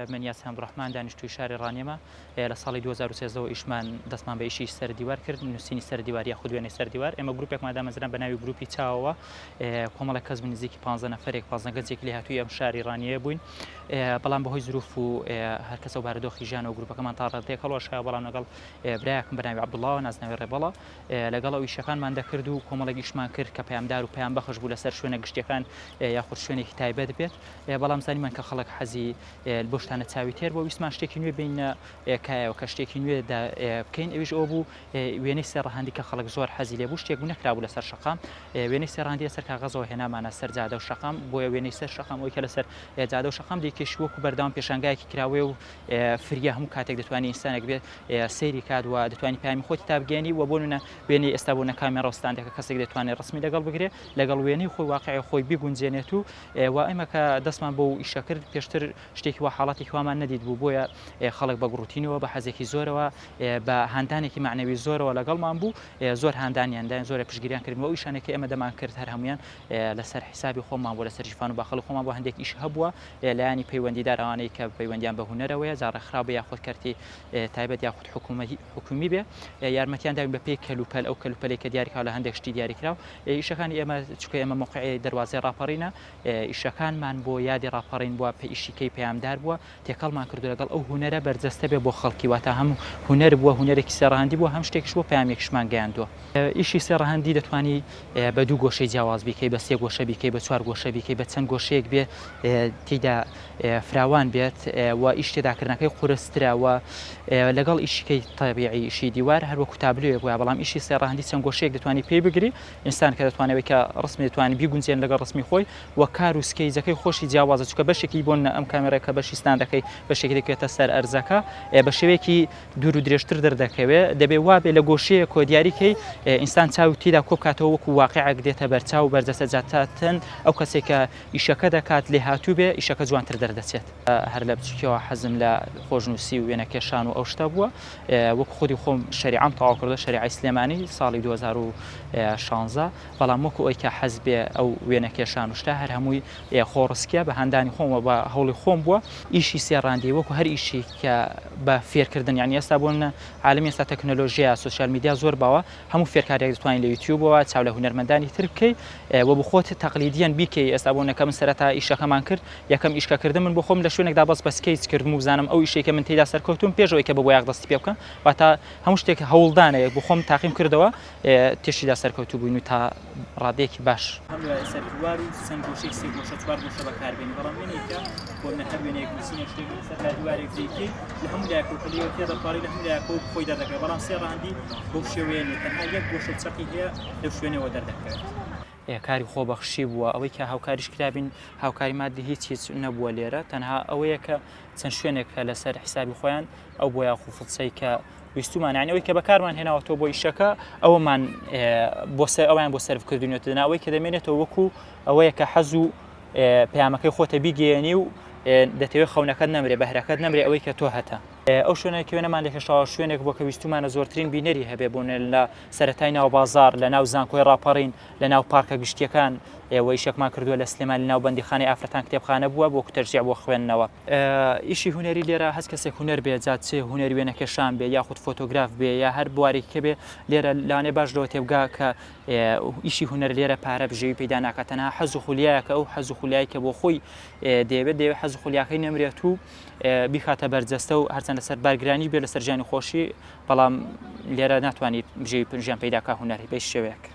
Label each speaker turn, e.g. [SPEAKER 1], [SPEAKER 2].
[SPEAKER 1] من یاسین عەبدولڕەحمان دانیشتووی شاری ڕانیەمە، لە ساڵی 2013 وە ئیشمان دەستمان بە ئیشی سەر دیوار کرد، نووسینی سەر دیوار یاخود وێنەی سەر دیوار، ئێمە گروپێکمان دامەزراند بە ناوی گروپی چاوەوە، کۆمەڵێک کەس بووین نزیکی پانزە نەفەرێک پانزە گەنجێکی لێهاتووی ئەم شاری ڕانیەیە بووین، بەڵام بەهۆی زروف و هەر کەسە و بارودۆخی ژیانەوە گروپەکەمان تا ڕادەیەک هەڵوەشایەوە، بەڵام لەگەڵ برایەکم بە ناوی عەبدوڵڵاوە نازناوی ڕێبەڵە لەگەڵ ئەو ئیشەکانمان دەکرد و کۆمەڵێک ئیشمان کرد کە پەیامدار و پەیامبەخش بوو لەسەر شوێنە گشتیەکان یاخود شوێنێکی تایبەت بێت. بەڵام زانیمان کە خەڵک حەزی بۆ شتانە چاوی تێر بووە ویستمان شتێکی نوێ بێنینە کایەوە کە شتێکی نوێ بکەین ئەویش ئەوە بوو وێنەی سێ ڕەهەندی کە خەڵک زۆر حەزی لێ بوو شتێک بوو نەکرابوو لەسەر شەقام وێنەی سێ ڕەهەندی لەسەر کاغەزەوە هێنامانە سەر جادە و شەقام بۆیە وێنەی سەر شەقام ئەوەی کە لەسەر جادە و شەقام دەیکێشی وەکو بەردەوام پێشانگایەکی کراوەیە و فریا هەموو کاتێک دەتوانی ئینسانێک بێت سەیری کات و دەتوانی پامی خۆتی تا بگەێنی و بۆ نمونە وێنەی ئێستا بۆ نەکامێڕە و ستاندێکە کەسێک دەتوانێت ڕسمی لەگەڵ بگرێ لەگەڵ وێنەی خۆی واقعی خۆی بیگونجێنێت و و ئێمە کە دەستمان بەو ئیشە کرد پێشتر شتێکی وا حاڵەتێکی وامان نەدیت بوو بۆیە خەڵک بە گوڕوتینەوە بە حەزێکی زۆرەوە بە هاندانێکی مەعنەوی زۆرەوە لەگەڵمان بوو زۆر هاندانیان داین زۆرە پشتگیریان کردن و ئەو ئیشانەی کە ئێمە دەمان کرد هەر هەموویان لەسەر حیسابی خۆمان بوو لەسەر ژیرفان و باخەڵی خۆمان بوو هەندێک ئیش هەبووە لایەنی پەیوەندیدار ئەوانەی کە پەیوەندیان بە هونەرەوەیە جا ڕێکخراو بێ یاخود کەرتی تایبەت یاخود حکوومی بێ یارمەتیان داوین بە پێی کەلوپەل ئەو کەلوپەلێک کە دیاریکراو لە هەندێک شتی دیاریکراو ئیشەکانی ئێمە چونکە ئێمە مەوقعی دەروازەی ڕاپەڕینە ئیشەکانمان بۆ یادی ڕاپەڕین بووە پێ ئیشیکەی پەیامدار بووە تێکەڵمان کردو لەگەڵ ئەو هونەرە بەرجەستە بێ بۆ خەڵکی واتە هەم هونەر بووە هونەرێکی سێ ڕەهەندی بووە هەم شتێکیش بووە پەیامێکیشمان گەیاندووە. ئیشی سێ ڕەهەندی دەتوانی بە دوو گۆشەی جیاواز بیکەی بە سێ گۆشە بیکەی بە چوار گۆشە بیکەی بە چەند گۆشەیەک بێ تێیدا فراوان بێت و ئیش تێداکردنەکەی قورسترە و لەگەڵ ئیشیکەی تەبیعی ئیشی دیوار هەر وەکو تابلۆیەک وایە بەڵام ئیشی سێ ڕەهەندی چەند گۆشەیەک دەتوانی پێی بگری ئینسان کە دەتوانێت ئەوەی کە ڕسمی دەتوانێت بیگونجێن لەگەڵ ڕسمی خۆی و کار و سکەیجەکەی خۆشی جیاوازە چونکە بەشێکی بۆ ئەم کامێرە کە بەشی ستاندەکەی بەشێکی دەکەوێتە سەر ئەرزەکە بە شێوەیەکی دوور و درێژتر دەردەکەوێت دەبێ وابێ لە گۆشەیە کۆ دیاریکەی ئینسان چاوی تیدا کۆبکاتەوە وەکو واقعێک دێتە بەرچاو و بەرجەستە جاتاتن ئەو کەسێک کە ئیشەکە دەکات لێهاتوو بێ ئیشەکە جوانتر دەردەچێت. هەر لە بچوکیەوە حەزم لە خۆشنووسی و وێنەکێشان و ئەو شتە بووە وەک خودی خۆم شەریعەم تەواو کردووە شەریعەی سلێمانی ساڵی 2016 بەڵام وەکو ئەوی کە حەز بێ ئەو وێنەکێشان و شتە هەر هەمووی خۆڕسکیە بە هاندانی خۆم و بە هەوڵی خۆم بووە ئیشی سێڕاندی وەکو هەر ئیشی کە بە فێرکردن یعنی ئێستا بۆ نمونە عالەمی ئێستا تەکنەلۆژیا سۆشیال میدیا زۆر باوە هەموو فێرکاریەک دەتوانی لە یوتیوبەوە چاو لە هونەرمەندانی تر بکەی و بخۆت تەقلیدیان بیکەی ئێستا بۆ نەکە من سەرەتا ئیشەکەمان کرد یەکەم ئیشکە کردم من بۆ خۆم لە شوێنێکدا بەس بە سکەیچ کردم و بزانم ئەو ئیشەی کە من تێیدا سەرکەوتوم پێش ئەوەی کە بە بۆیاخ دەستی پێ بکەم واتە هەموو شتێک هەوڵدانە بۆ خۆم تاقیم کردەوە تێشیدا سەرکەوتوو بووین و تا ڕادەیەکی باش. هەم سەر دیوار و چەند گۆشەی سێ گۆشە چوار گۆشە بەکاربێنی بەڵام وێنەیەکە بۆ منە هەر وێنەیەک نووسینێک شتێک لەسەر لای دیوارێک دەیکەی لە هەموو لایەکەوە کە لێوە تێدەپەڕی لە هەموو لایەکەوە خۆی دەردەکەوێت بەڵام سێ ڕەهەندی بەو شێوەیە نییە تەنها یەک گۆشە و چەقی هەیە لەو شوێنەوە دەردەکەوێت. کاری خۆبەخشی بووە ئەوەی کە هاوکاریش کرابین هاوکاری مادی هیچ هیچ نەبووە لێرە تەنها ئەوەیە کە چەند شوێنێک کە لەسەر حیسابی خۆیان ئەو بۆیاخ و فڵچەی کە ویستومان یعنی ئەوەی کە بەکارمان هێناوەتەوە بۆ ئیشەکە ئەوەمان بۆ سەر ئەویان بۆ سەرف کردوونێتە ئەوەی کە دەمێنێتەوە وەکو ئەوەیە کە حەز و پەیامەکەی خۆتە بیگەیەنی و دەتەوێت خەونەکەت نەمرێ بەهرەکەت نەمرێ ئەوەی کە تۆ هەتە. ئەو شوێنە کە وێنەمان لێکێشاوە شوێنێک بووە کە ویستومانە زۆرترین بینەری هەبێ بۆ لە سەرەتای ناو بازاڕ لە ناو زانکۆی ڕاپەڕین لە ناو پارکە گشتیەکان و ئیشێکمان کردووە لە سلێمانی لە ناو بەندیخانەی ئافرەتان کتێبخانە بووە بۆ تەشجیع بۆ خوێندنەوە. ئیشی هونەری لێرە هەچ کەسێک هونەر بێ جا چ هونەری وێنەکێشان بێ یاخود فۆتۆگراف بێ یا هەر بوارێکی کە بێ لێرە لەوانەیە باش لەوە تێبگا کە ئیشی هونەر لێرە پارە بژێوی پەیدا ناکات تەنها حەز و خولیایەکە ئەو حەز و خولیای کە بۆ خۆی دەیەوێت دەیەوێت حەز و خولیاکەی نەمرێت و بیخاتە بەرجەستە و هەرچەند لەسەر بارگرانی بێ لەسەر ژیانی خۆشی بەڵام لێرە ناتوانیت بژێوی ژیان پەیدا کا هونەر بە هیچ شێوەیەک.